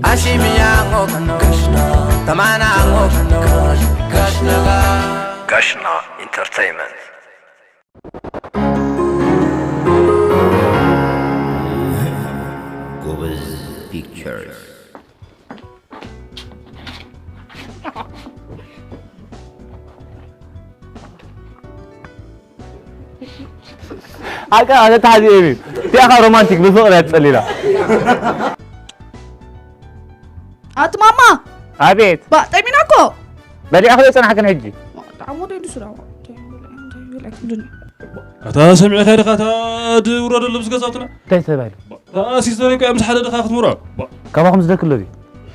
Ashimiya ngokno, tamana ngokno, kashnaga. Kashna Entertainment. Gobez Pictures. ኣቃ ኣነ ተሓዚኤ እዩ። እቲኣ ካብ ሮማንቲክ ብፍቕሪ እያ ትጸሊላ። ኣቲ ማማ! ኣቤት። ባ ጠሚና እኮ። በሊዕኺ ዶ ጸናሕክን ሕጂ? ጣዕሙ ደይ ድስራ። ኣታ ሰሚዕካ ዲኻ እታ ድውረደሉ ምስ ገዛውትና? እንታይ ተባሂሉ? እታ ሲስተር እኮ እያ ምስ ሓደ ድኻ ክትምርዖ። ካባኹም ዝደክሎ ድዩ?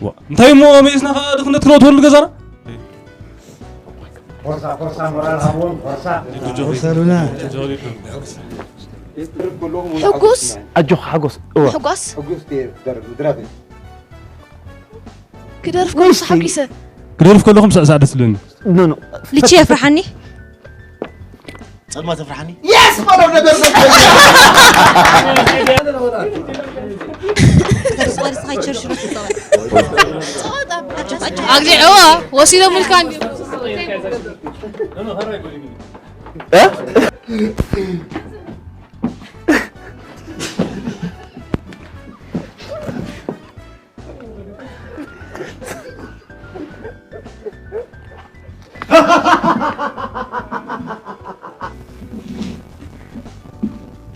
ዋ፣ እንታይ እሞ መይስና ኸኣ ድኽነት ክነውተሉ ገዛና? ፎርሳ፣ ፎርሳ፣ ሞራል ሃብዎም፣ ፎርሳ። ፎርሳ ሉና። ሕጉስ? ኣጆኻ ሓጎስ። እወ። ሕጓስ? ሕጉስ ደርብ፣ ድረፍ። ክደርፍ ከለኹ ተሓጒሰ። ክደርፍ ከለኹም ሳዕሳዕ ደስ ዝብለኒ። ኖ፣ ኖ። ልቺ የፍርሓኒ። ጸልማት የፍርሓኒ። የስ፣ ማለት ነገር ኣግሊዕዋ ወሲዶምልካ እንዲ እ?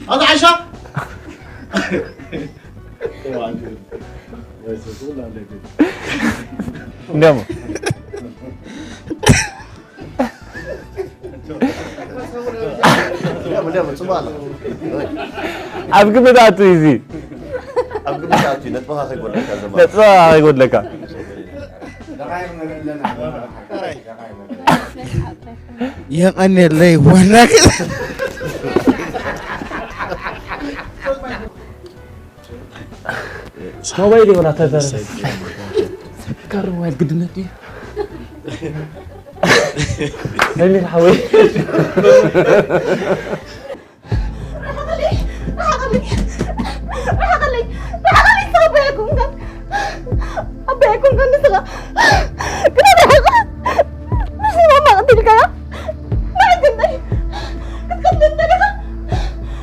ኣታ ዓሻ! እንደሞ። ኣብ ግምት ኣቱ እዚ። ኣብ ግምት ኣቱ፣ ነጥብኻ ከይጎድለካ ዘማ። ነጥብኻ ከይጎድለካ። የቐንየለይ ወላክ። ሞባይል የብላ ተዘር። ካር ሞባይል ግድነት እዩ። ነሚር ሓወይ። ርሓቐለይ! ርሓቐለይ! ርሓቐለይ! ርሓቐለይ! ንስኻ ኣቦይ ኣይኮንካን! ኣቦይ ኣይኮንካን ንስኻ! ግን ርሓቕ! ንስኻ ማማ ቀቲልካያ! ንዓይ ግን ክትቀትለኒ ደሊኻ!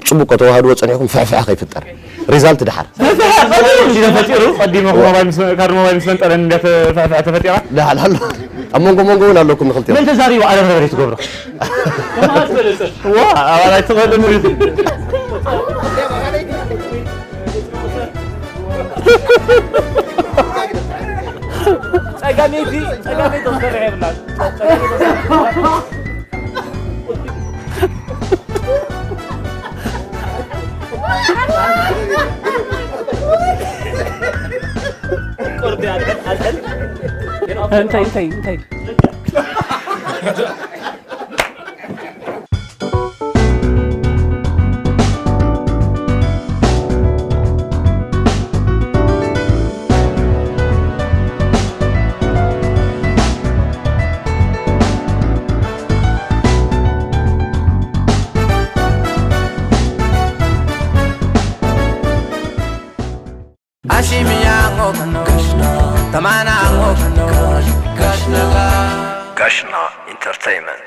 ጽቡቕ ከተዋህድዎ ጸኒሕኩም ፍሕፍሕ ከይፍጠር። ሪዛልት ደሓር። ፈፈሐ ቀዲሙ ሲለ ፈጢሩ፣ ቀዲሙ ሞባይል ምስ፣ ካርድ ሞባይል ምስ መንጠረኒ እንዲያ ፈፈሐ ተፈጢራ። ደሓር ኣሎ። ኣብ መንጎ መንጎ እውን ኣለኩም ንኽልቲኦም። መን ተዛሪቡ ኣረብረበ ትገብሮ? ዋ፣ ኣባላት ትቐልድ ሪት። ጸጋመይቲ፣ ጸጋመይቲ ክትሰርሕ የብላን። እንታይ፣ እንታይ፣ እንታይ? Ashimiya ngokno, tamana ngokno, kashnaga. Kashna Entertainment.